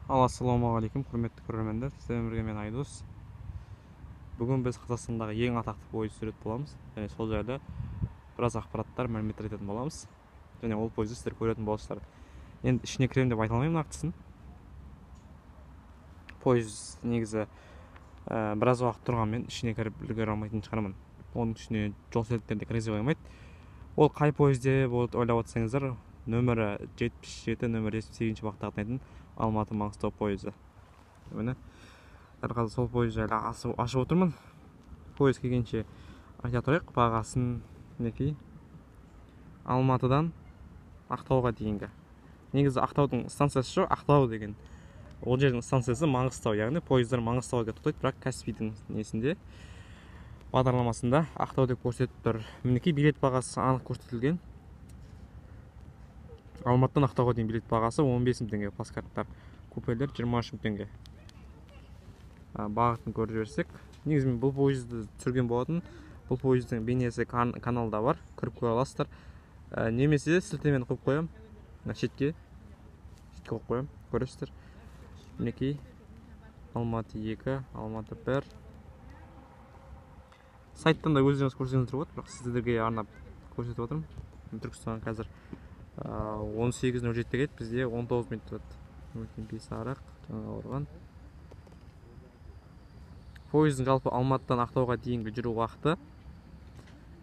Ал ассалаумағалейкум, құрметті көрермендер, сіздермен бірге мен Айдос. Бүгін біз Қазақстандағы ең атақты пойыз сурет боламыз. Және сол жайлы біраз ақпараттар, мәліметтер айтатын боламыз. Және ол пойызды сіздер көретін боласыздар. Енді ішіне кіремін деп айта алмаймын нақтысын. Пойыз негізі біраз уақыт тұрғанмен ішіне кіріп үлгере алмайтын шығармын. Оның ішіне жол серіктерді кіргізе қоймайды. Ол қай пойыз деп ойлап отырсаңыздар, нөмірі 77, нөмірі 78 бағытта қатынайтын Алматы Маңғыстау пойызы. Міне, дәл қазір сол пойыз жайлы ашып отырмын. Пойыз келгенше айта тұрайық, бағасын мінекей. Алматыдан Ақтауға дейінгі. Негізі Ақтаудың станциясы жоқ, Ақтау деген. Ол жердің станциясы Маңғыстау, яғни пойыздар Маңғыстауға тоқтайды, бірақ Каспийдің несінде, бағдарламасында Ақтау деп көрсетіп тұр. Мінекей билет бағасы анық көрсетілген. Алматыдан Ақтауға дейін билет бағасы 15 мың теңге, плацкарттар, купелер 23 мың теңге. Бағытын көріп жіберсек, негізі мен бұл пойызды түсірген болатын. Бұл пойыздың бейнесі каналда бар, кіріп көре аласыздар. Немесе сілтемені қойып қоямын, мына шетке қойып қоямын, көресіздер. Мінекей Алматы 2, Алматы 1. Сайттан да өздеріңіз көрсеңіздер болады, бірақ сіздерге арнап көрсетіп отырмын. Түркістан қазір 18:07-де келеді, бізде 19 минут тұрады. Мінекей Бесарық, Жаңақорған. Пойыздың жалпы Алматыдан Ақтауға дейінгі жүру уақыты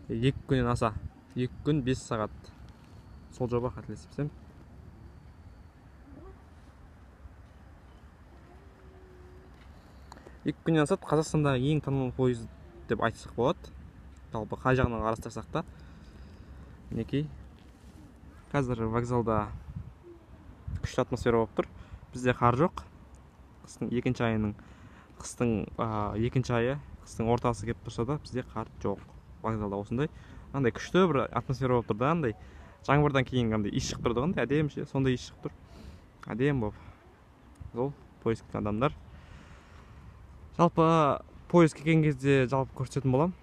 2 күннен аса, 2 күн 5 сағат. Сол жоба қателеспесем. 2 күннен асады. Қазақстандағы ең танымал пойыз деп айтсақ болады. Жалпы қай жағынан қарастырсақ та. Мінекей. Қазір вокзалда күшті атмосфера болып тұр. Бізде қар жоқ. Қыстың екінші айының, қыстың екінші айы, қыстың ортасы келіп тұрса да бізде қар жоқ. Вокзалда осындай андай күшті бір атмосфера болып тұр да, андай жаңбырдан кейін андай иіс шығып тұрды ғой, андай әдемі ше, сондай иіс шығып тұр. Әдемі болып. Сол пойыз күткен адамдар. Жалпы пойыз келген кезде жалпы көрсететін боламын.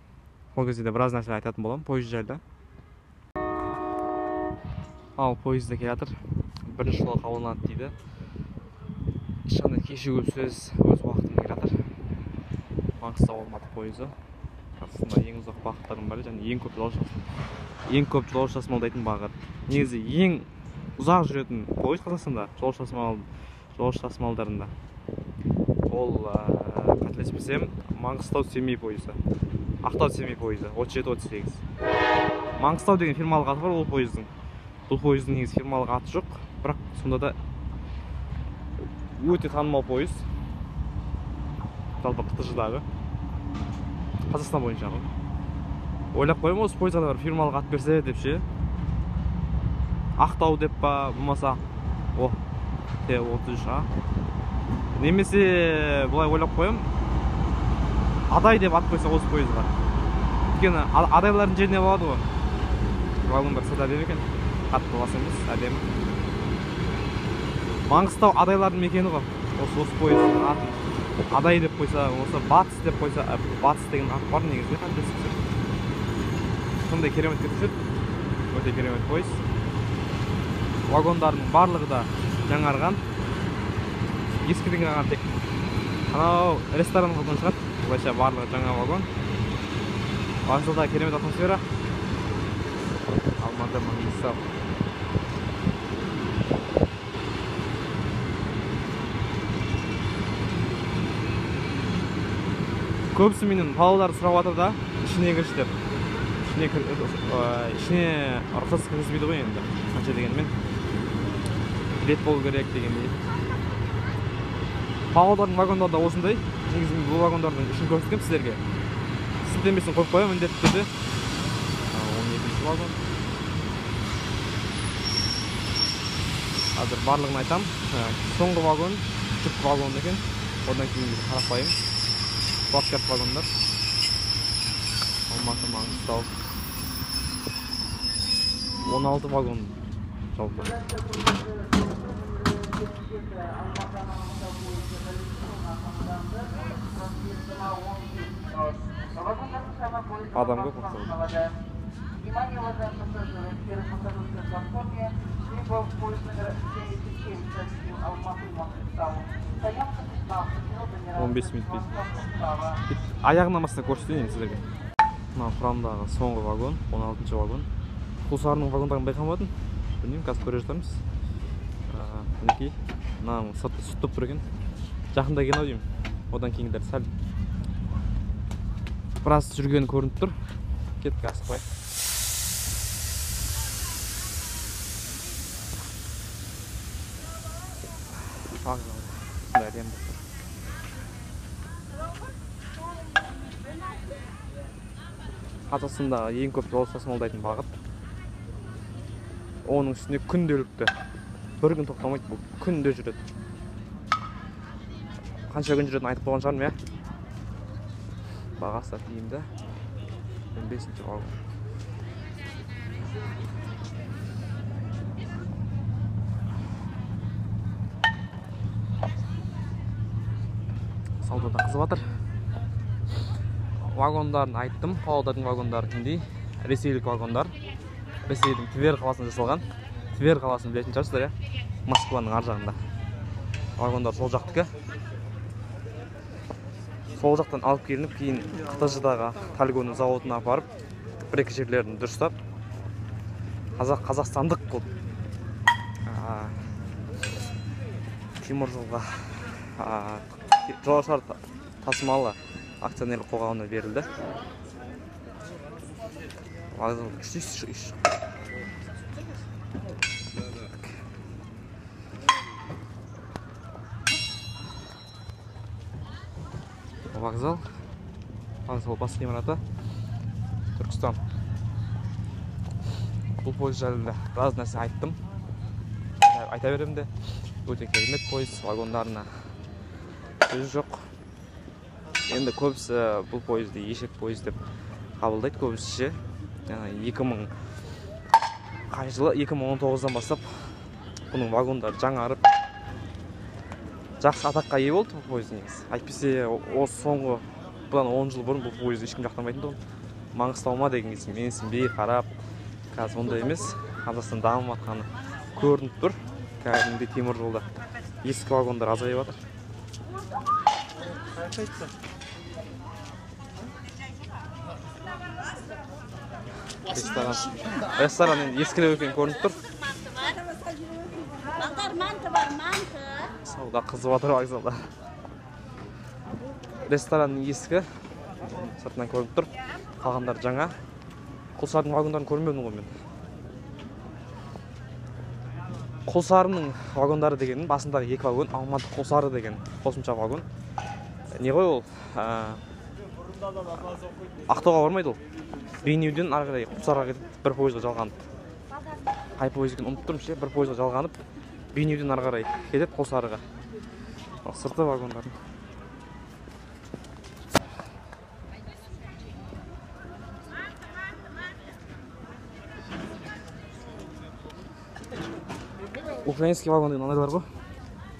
Ол кезде де біраз нәрсе айтатын боламын пойыз жайлы. Ал пойыз да келе жатыр. Бірінші жолға қабылданады дейді. Ешқандай кешігусіз өз уақытында келе жатыр. Маңғыстау Алматы пойызы Қазақстанда ең ұзақ бағыттардың бірі және ең көп жолаушы тасымалдайтын бағыт. Негізі ең ұзақ жүретін пойыз Қазақстанда жолаушы тасымалдарында. Ол қателеспесем Маңғыстау Семей пойызы, Ақтау Семей пойызы 37-38. Маңғыстау деген фирмалық аты бар ол пойыздың. Бұл пойыздың негізі фирмалық аты жоқ, бірақ сонда да өте танымал пойыз. Жалпы ҚТЖ-дағы Қазақстан бойынша ғой. Ойлап қоямын, осы пойызға да бір фирмалық ат берсе деп ше. Ақтау деп па, болмаса о Т33А. Немесе былай ойлап қоямын, Адай деп ат қойса осы пойызға. Өйткені адайлардың жеріне болады ғой. Вагондар сырт әдемі екен. Қатты лас емес, әдемі. Маңғыстау адайлардың мекені ғой. Осы пойыздың атын Адай деп қойса, осы Батыс деп қойса, Батыс деген ат бар негізі, қателеспесем. Сондай керемет кетуші еді. Өте керемет пойыз. Вагондардың барлығы да жаңарған. Ескіден қалған тек анау ресторан вагон шығады. Былайша барлығы жаңа вагон. Вокзалда керемет атмосфера. Алматы Маңғыстау. Көбісі менен Павлодарды сұрап жатыр да, ішіне кірші деп. Ішіне рұқсат кіргізбейді ғой енді. Қанша дегенмен билет болу керек дегендей. Павлодардың вагондары да осындай. Негізі мен бұл вагондардың ішін көрсеткем сіздерге. Сілтемесін қойып қоямын міндетті түрде. 12-ші вагон. Қазір барлығын айтам. Соңғы вагон жүк вагон екен. Одан кейін қарапайым плацкарт вагондар. Алматы Маңғыстау 16 вагон жалпы. Адам көп вокзалда. Внимание, уважаемые пассажиры, первый пассажирской платформе прибыл поезд номер 77 Алматы-Мангистау. Стоянка 15 минут, 15 минут дейді. Аяғынан бастап көрсетейін енді сіздерге. Мына құрамдағы соңғы вагон, 16-шы вагон. Құлсарының вагондарын байқамадым. Білмеймін, қазір көре жатармыз. Мінекей, мынаның сырты сүт болып тұр екен. Жақында келген ау деймін. Одан кейінгілер сәл біраз жүргені көрініп тұр. Кеттік, асықпай. Вокзал. Осындай әдемі болып тұр. Қазақстандағы ең көп жолаушы тасымалдайтын бағыт. Оның үстіне күнделікті. Бір күн тоқтамайды, бұл күнде жүреді. Қанша күн жүретінін айтып қойған шығармын, иә? Бағасы да тиімді. 15-ші вагон. Сауда да қызып жатыр. Вагондарын айттым. Павлодардың вагондары кімдей? Ресейлік вагондар. Ресейдің Твер қаласында жасалған. Твер қаласын білетін шығарсыздар, иә? Москваның ар жағында. Вагондар сол жақтікі. Сол жақтан алып келініп, кейін ҚТЖ-дағы Тальгоның зауытына апарып, бір-екі жерлерін дұрыстап, қазақстандық қылып, темір жолға, жолаушылар тасымалы акционерлік қоғамына берілді. Вокзал күшті иіс шықты. Вокзал. Вокзал бас ғимараты. Түркістан. Бұл пойыз жайлы біраз нәрсе айттым. Айта беремін де. Өте керемет пойыз, вагондарына сөз жоқ. Енді көбісі бұл пойызды ешек пойыз деп қабылдайды, көбісі ше. Екі мың қай жылы? 2019-дан бастап бұның вагондары жаңарып, жақсы атаққа ие болды бұл пойыз негізі. Әйтпесе осы соңғы бұдан 10 жыл бұрын бұл пойызды ешкім жақтырмайтын тұғын. Маңғыстау ма деген кезде менсінбей қарап, қазір ондай емес. Қазақстан дамып жатқаны көрініп тұр. Кәдімгідей темір жолда ескі вагондар азайып жатыр. Ресторан. Ресторан енді ескілеу екені көрініп тұр. Балдар, манты бар, манты. Сауда қызып жатыр вокзалда. Ресторанның есігі сыртынан көрініп тұр. Қалғандары жаңа. Құлсарының вагондарын көрмедім ғой мен. Құлсарының вагондары дегеннің басындағы екі вагон Алматы Құлсары деген қосымша вагон. Не ғой ол? Ақтауға бармайды ол. Бейнеуден ары қарай Құлсарға кетіп бір пойызға жалғанып. Қай пойыз екенін ұмытып тұрмын ше, бір пойызға жалғанып Бейнеуден ары қарай кетеді Құлсарыға. Ал сырты вагондардың. Украинский вагон деген андайлар ғой.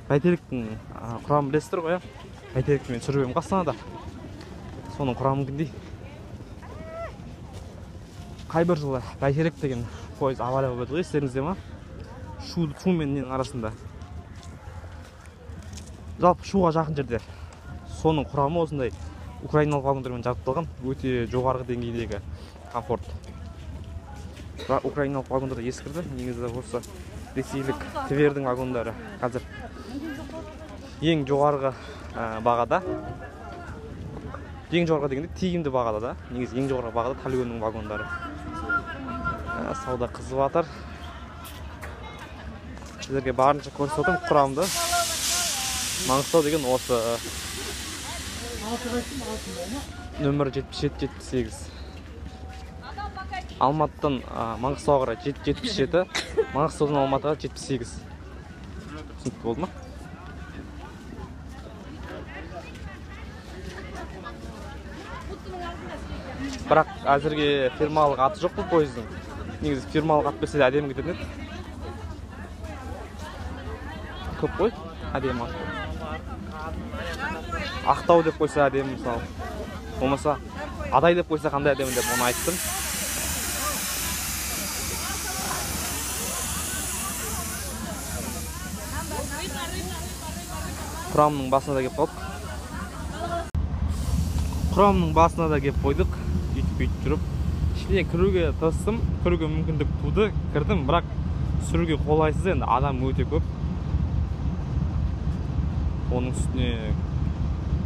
Бәйтеректің құрамын білесіздер ғой, иә? Бәйтеректі мен түсіріп едім Астанада. Соның құрамы кіндей. Қай бір жылы Бәйтерек деген пойыз авария болып еді ғой, естеріңізде ма? Шу мен ненің арасында. Жалпы Шуға жақын жерде. Соның құрамы осындай украиналық вагондармен жабдықталған, өте жоғарғы деңгейдегі комфорт. Бірақ украиналық вагондар ескірді, негізі осы ресейлік Твердің вагондары қазір ең жоғарғы бағада. Ең жоғарғы дегенде тиімді бағада да. Негізі ең жоғарғы бағада Тальгонның вагондары. Сауда қызып жатыр. Сіздерге барынша көрсетіп отырмын құрамды. Маңғыстау деген осы нөмір 77-78. Алматыдан Маңғыстауға қарай 77, Маңғыстаудан Алматыға 78. Түсінікті болды ма? Бірақ әзірге фирмалық аты жоқ бұл пойыздың. Негізі фирмалық ат берсе де әдемі кететін еді. Көп қой, әдемі ат. Ақтау деп қойса әдемі мысалы. Болмаса Адай деп қойса қандай әдемі деп оны айттым. Құрамның басына да келіп қалдық. Құрамның басына да келіп қойдық. Үйтіп-бүйтіп жүріп. Ішіне кіруге тырыстым, кіруге мүмкіндік туды, кірдім, бірақ түсіруге қолайсыз, енді адам өте көп. Оның үстіне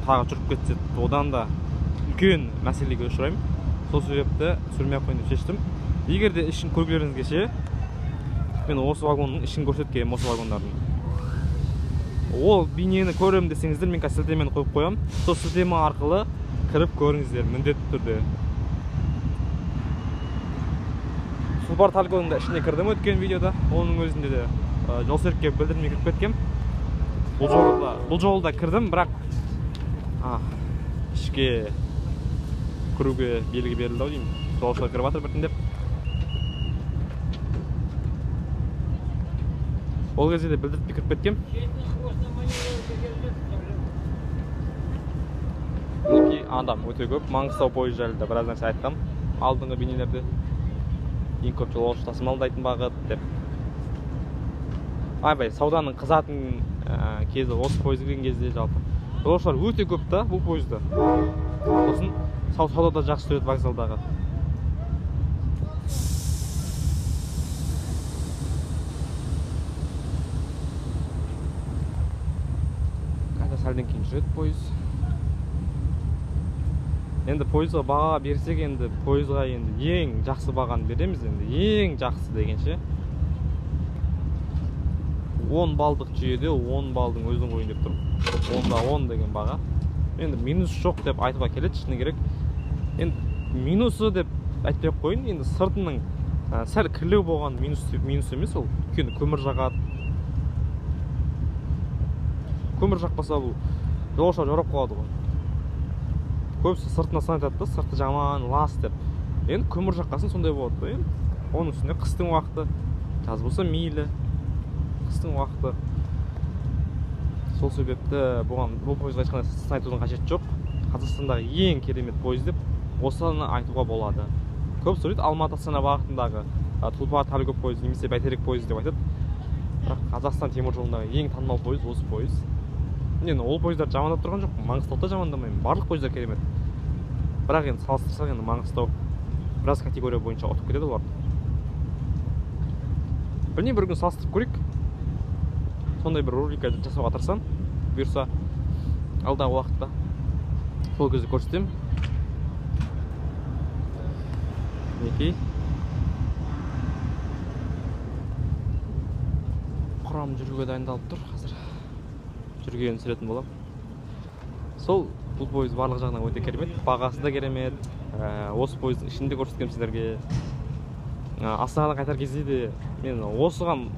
тағы жүріп кетсе, одан да үлкен мәселеге ұшыраймын. Сол себепті түсірмей ақ қояйын деп шештім. Егер де ішін көргілеріңіз келсе, мен осы вагонның ішін көрсеткенмін, осы вагондардың. Ол бейнені көремін десеңіздер, мен қазір сілтемені қойып қоямын. Сол сілтеме арқылы кіріп көріңіздер міндетті түрде. Тұлпар Тальгоның да ішіне кірдім өткен видеода. Оның өзінде де жолсерікке білдірмей кіріп кеткем. Бұл жолы да кірдім, бірақ ішке кіруге белгі берілді ау деймін. Жолаушылар кіріп жатыр біртіндеп. Ол кезде де білдіртпей кіріп кеткем. Мінекей адам өте көп. Маңғыстау пойызы жайлы да біраз нәрсе айтқам алдыңғы бейнелерде. Ең көп жолаушы тасымалдайтын бағыт деп. Айбай, сауданың қызатын кезі осы пойыз кірген кезде жалпы. Жолаушылар өте көп та бұл пойызда. Сосын сауда да жақсы жүреді вокзалдағы. Қазір сәлден кейін жүреді пойыз. Енді пойызға баға берсек, енді пойызға енді ең жақсы бағаны береміз, енді ең жақсы дегенше 10 балдық жүйеде 10 балдың өзін қояйын деп тұрмын. 10-да 10 деген баға. Енді минус жоқ деп айтуға келеді, шыны керек. Енді минусы деп айтпай ақ қояйын, енді сыртының сәл кірлеу болған минус емес ол. Өйткені көмір жағады. Көмір жақпаса бұл жолаушылар жаурап қалады ғой. Көбісі сыртына сын айтады да, сырты жаман, лас деп. Енді көмір жаққасын сондай болады да енді. Оның үстіне қыстың уақыты, жаз болса мейлі, қыстың уақыты. Сол себепті бұған, бұл пойызға ешқандай сын айтудың қажеті жоқ. Қазақстандағы ең керемет пойыз деп осыны айтуға болады. Көп сұрайды Алматы Астана бағытындағы Тұлпар Тальго пойызы немесе Бәйтерек пойызы деп айтады. Бірақ Қазақстан темір жолындағы ең танымал пойыз осы пойыз. Енді ол пойыздарды жамандап тұрған жоқпын, Маңғыстауды жамандамаймын, барлық пойыздар керемет. Бірақ енді салыстырсақ, енді Маңғыстау біраз категория бойынша ұтып кетеді оларды. Білмеймін, бір күн салыстырып көрейік. Сондай бір рубрика жасауға тырысамын, бұйырса алдағы уақытта сол кезде көрсетемін. Мінекей құрам жүруге дайындалып тұр қазір. Жүргенін түсіретін боламын. Сол бұл пойыз барлық жағынан өте керемет, бағасы да керемет. Осы пойыздың ішінде көрсеткенмін сіздерге. Астанадан қайтар кезде де мен осыған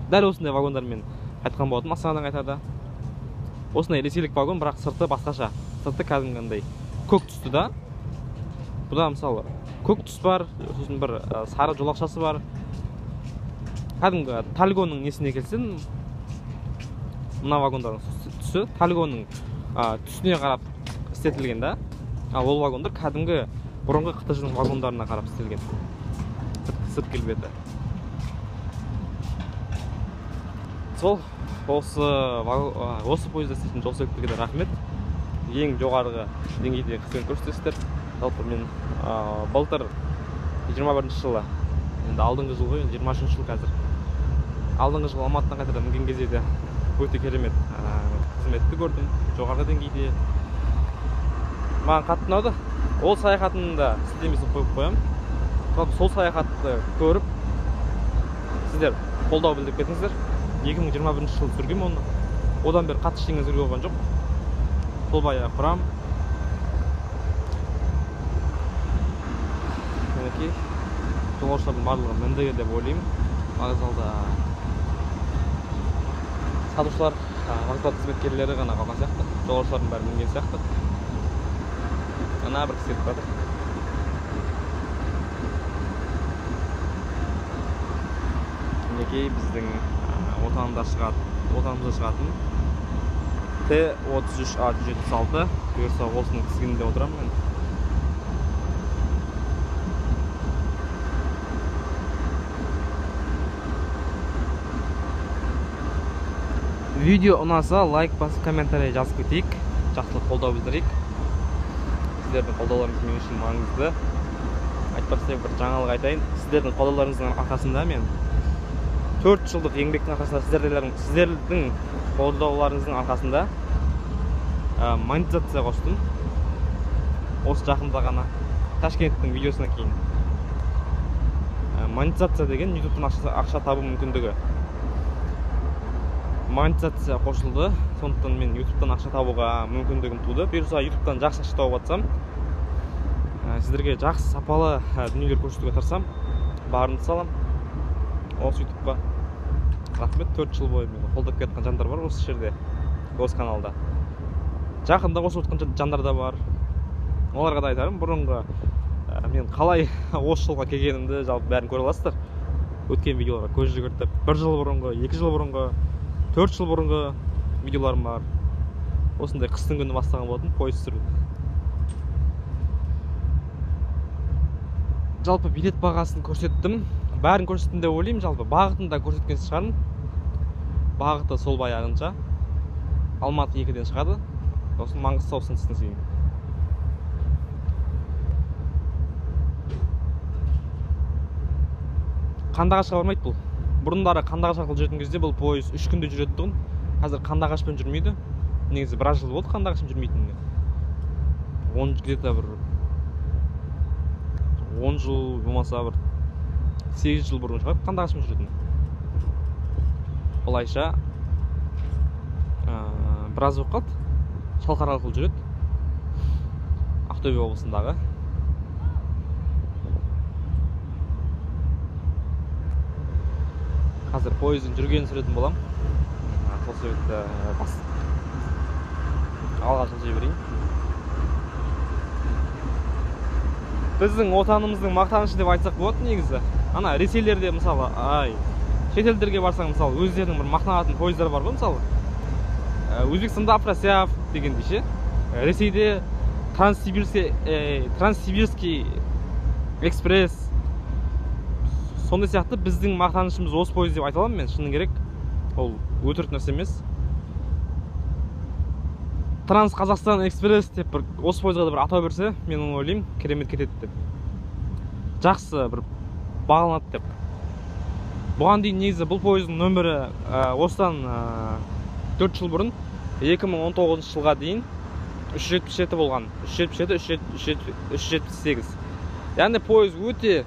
дәл осындай вагондармен қайтқан болатынмын. Астанадан қайтарда осындай ресейлік вагон, бірақ сырты басқаша. Сырты кәдімгідей көк түсті да. Бұда мысалы көк түс бар, сосын бір сары жолақшасы бар. Кәдімгі Тальгоның несіне келсін, мына вагондардың түсі Тальгоның түсіне қарап істетілген да. Ал ол вагондар кәдімгі бұрынғы ҚТЖ-ның вагондарына қарап істелген. Сырт келбеті. Сол осы пойызда істейтін жолсеріктерге де рахмет. Ең жоғарғы деңгейде қызмет көрсетесіздер. Жалпы мен былтыр 21 жылы, енді алдыңғы жыл ғой, енді 23 жыл қазір. Алдыңғы жылы Алматыдан қайтадан мінген кезде де өте керемет қызметті көрдім, жоғарғы деңгейде. Маған қатты ұнады. Ол саяхатымды да сілтемесін қойып қоямын. Жалпы сол саяхатты көріп сіздер қолдау білдіріп кетіңіздер. 2021 жылы түсіргенмін оны. Одан бері қатты ештеңе өзгерген болған жоқ. Сол баяғы құрам. Мінекей жолаушылардың барлығы мінді деп ойлаймын. Вокзалда сатушылар, вокзал қызметкерлері ғана қалған сияқты. Жолаушылардың бәрі мінген сияқты. Ана бір кісі кетіп жатыр. Мінекей біздің отанымызда шығатын Т-33А176. Бұйырса осының тізгінінде отырамын мен. Видео ұнаса лайк басып, комментарий жазып кетейік, жақсылық қолдау білдірейік. Сіздердің қолдауларыңыз мен үшін маңызды. Айтпақшы, бір жаңалық айтайын. Сіздердің қолдауларыңыздың арқасында мен 4 жылдық еңбектің арқасында, сіздердің қолдауларыңыздың арқасында монетизация қостым. Осы жақында ғана Ташкенттің видеосынан кейін. Монетизация деген YouTube-тан ақша табу мүмкіндігі. Монетизация қосылды, сондықтан мен YouTube-тан ақша табуға мүмкіндігім туды. Бұйырса YouTube-тан жақсы ақша тауып жатсам, сіздерге жақсы сапалы дүниелер көрсетуге тырысамын, барымды саламын осы YouTube-қа. Рахмет, 4 жыл бойы мені қолдап келе жатқан жандар бар осы жерде, осы каналда. Жақында қосылып жатқан жандар да бар. Оларға да айтарым, бұрынғы мен қалай осы жолға келгенімді жалпы бәрін көре аласыздар. Өткен видеоларға көз жүгіртіп, 1 жыл бұрынғы, 2 жыл бұрынғы, 4 жыл бұрынғы видеоларым бар. Осындай қыстың күні бастаған болатын пойыз түсіру. Жалпы билет бағасын көрсеттім, бәрін көрсеттім деп ойлаймын. Жалпы бағытын да көрсеткен шығармын. Бағыты сол баяғынша Алматы 2-ден шығады, сосын Маңғыстау сынсын дейін. Қандыағашқа бармайды бұл. Бұрындары Қандыағаш арқылы жүретін кезде бұл пойыз 3 күнде жүретін тұғын. Қазір Қандыағашпен жүрмейді. Негізі біраз жыл болды Қандыағашпен жүрмейтініне. Где-то бір 10 жыл болмаса бір 8 жыл бұрын шығар Қандыағашпен жүретін. Былайша, біраз болып қалды. Шалқар арқылы жүреді. Ақтөбе облысындағы. Қазір пойыздың жүргенін сүретін боламын. Сол себепті алға жылжи берейін. Біздің отанымыздың мақтанышы деп айтсақ болады негізі. Ана Ресейлерде мысалы, шетелдерге барсаң мысалы өздерінің бір мақтанатын пойыздар бар ғой мысалы. Өзбекстанда Афросиаб дегендей ше. Ресейде Транссибирский экспресс. Сондай сияқты біздің мақтанышымыз осы пойыз деп айта аламын мен, шыны керек. Ол өтірік нәрсе емес. Транс Қазақстан экспресс деп бір осы пойызға да бір атау берсе, мен оны ойлаймын, керемет кетеді деп. Жақсы бір бағаланады деп. Бұған дейін негізі бұл пойыздың нөмірі осыдан 4 жыл бұрын 2019 жылға дейін 377 болған. 377, 378. Яғни пойыз өте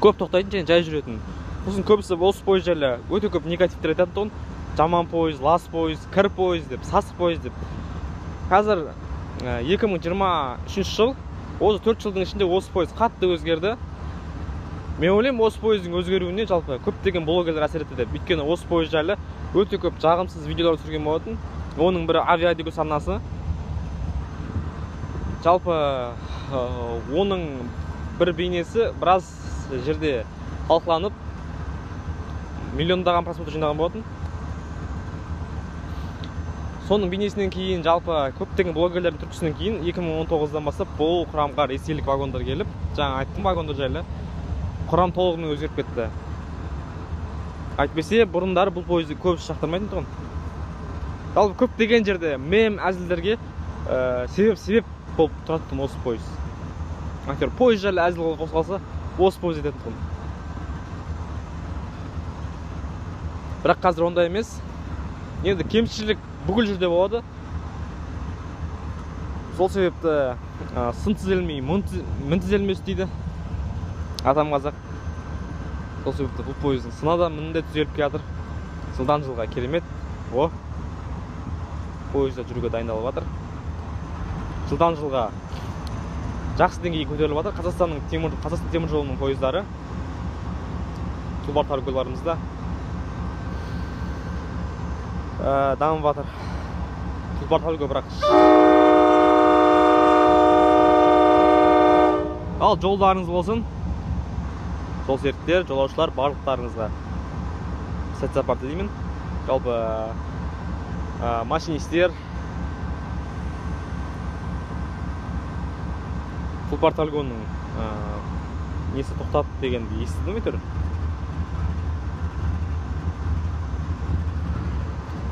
көп тоқтайтын және жай жүретін. Сосын көбісі осы пойыз жайлы өте көп негативтер айтады тұғын. Жаман пойыз, лас пойыз, кір пойыз деп, сасық пойыз деп. Қазір 2023 жыл, осы 4 жылдың ішінде осы пойыз қатты өзгерді. Мен ойлаймын, осы пойыздың өзгеруіне жалпы көптеген блогерлер әсер етті деп. Өйткені осы пойыз жайлы өте көп жағымсыз видеолар түсірген болатын. Оның бірі Авиадигус арнасы. Жалпы оның бір бейнесі біраз жерде талқыланып, миллиондаған просмотр жинаған болатын. Соның бейнесінен кейін, жалпы көптеген блогерлердің түрткісінен кейін 2019-дан бастап бұл құрамға ресейлік вагондар келіп, жаңа айттым вагондар жайлы, құрам толығымен өзгеріп кетті. Әйтпесе бұрындары бұл пойызды көбісі жақтырмайтын тұғын. Жалпы көптеген жерде мем әзілдерге себеп болып тұратын осы пойыз. Әйтеуір пойыз жайлы әзіл қозғалса, осы пойыз ететін тұғын. Бірақ қазір ондай емес. Енді кемшілік бүкіл жерде болады. Сол себепті сын түзелмей, мін түзелмес дейді атам қазақ. Сол себепті бұл пойыздың сыны да міні де түзеліп келе жатыр. Жылдан жылға керемет. О, пойызда жүруге дайындалып жатыр. Жылдан жылға жақсы деңгейге көтеріліп жатыр. Қазақстан темір жолының пойыздары, тұлпар таргөларымызда дамып жатыр. Тұлпар таргө бірақ. Ал жолдарыңыз болсын. Жол серіктер, жолаушылар, барлықтарыңызға сәт сапар тілеймін. Жалпы машинистер, Тұлпар Тальгоның несі тоқтады дегенді естідім әйтеуір.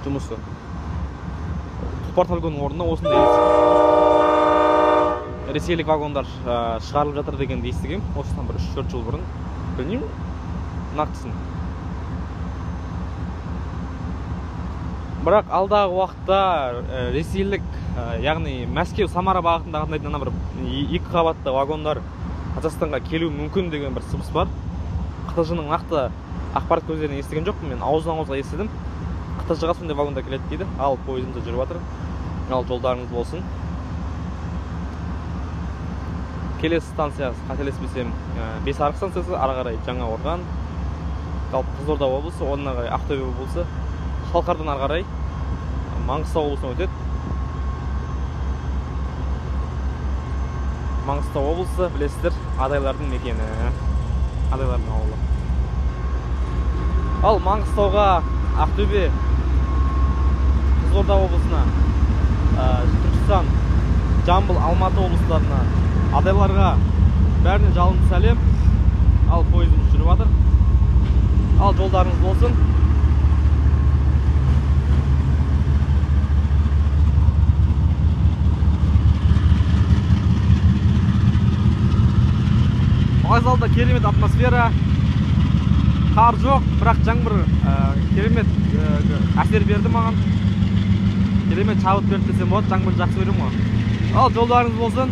жұмысы. Тұлпар Тальгоның орнына осындай ресейлік вагондар шығарылып жатыр дегенді естігем. Осыдан бір 3-4 жыл бұрын. Білмеймін нақтысын. Бірақ алдағы уақытта ресейлік, яғни Мәскеу Самара бағытында қатынайтын ана бір 2 қабатты вагондар Қазақстанға келуі мүмкін деген бір сыбыс бар. ҚТЖ-ның нақты ақпарат көздерінен естіген жоқпын, мен ауыздан ауызға естідім. ҚТЖ-ға сондай вагондар келеді дейді. Ал пойызымыз жүріп жатыр. Ал жолдарыңыз болсын. Келесі станциясы, қателеспесем, Бесарық станциясы, ары қарай Жаңақорған, жалпы Қызылорда облысы, одан ары қарай Ақтөбе облысы, Шалқардан ары қарай Маңғыстау облысына өтеді. Маңғыстау облысы, білесіздер, адайлардың мекені, адайлардың ауылы. Ал Маңғыстауға, Ақтөбе, Қызылорда облысына, Түркістан, Жамбыл, Алматы облыстарына, адайларға бәріне жалынды сәлем. Ал пойызымыз жүріп жатыр. Ал жолдарыңыз болсын. Вокзалда керемет атмосфера. Қар жоқ, бірақ жаңбыр керемет әсер берді маған. Керемет шабыт берді десем болады, жаңбыр жақсы көремін ғой. Ал жолдарыңыз болсын.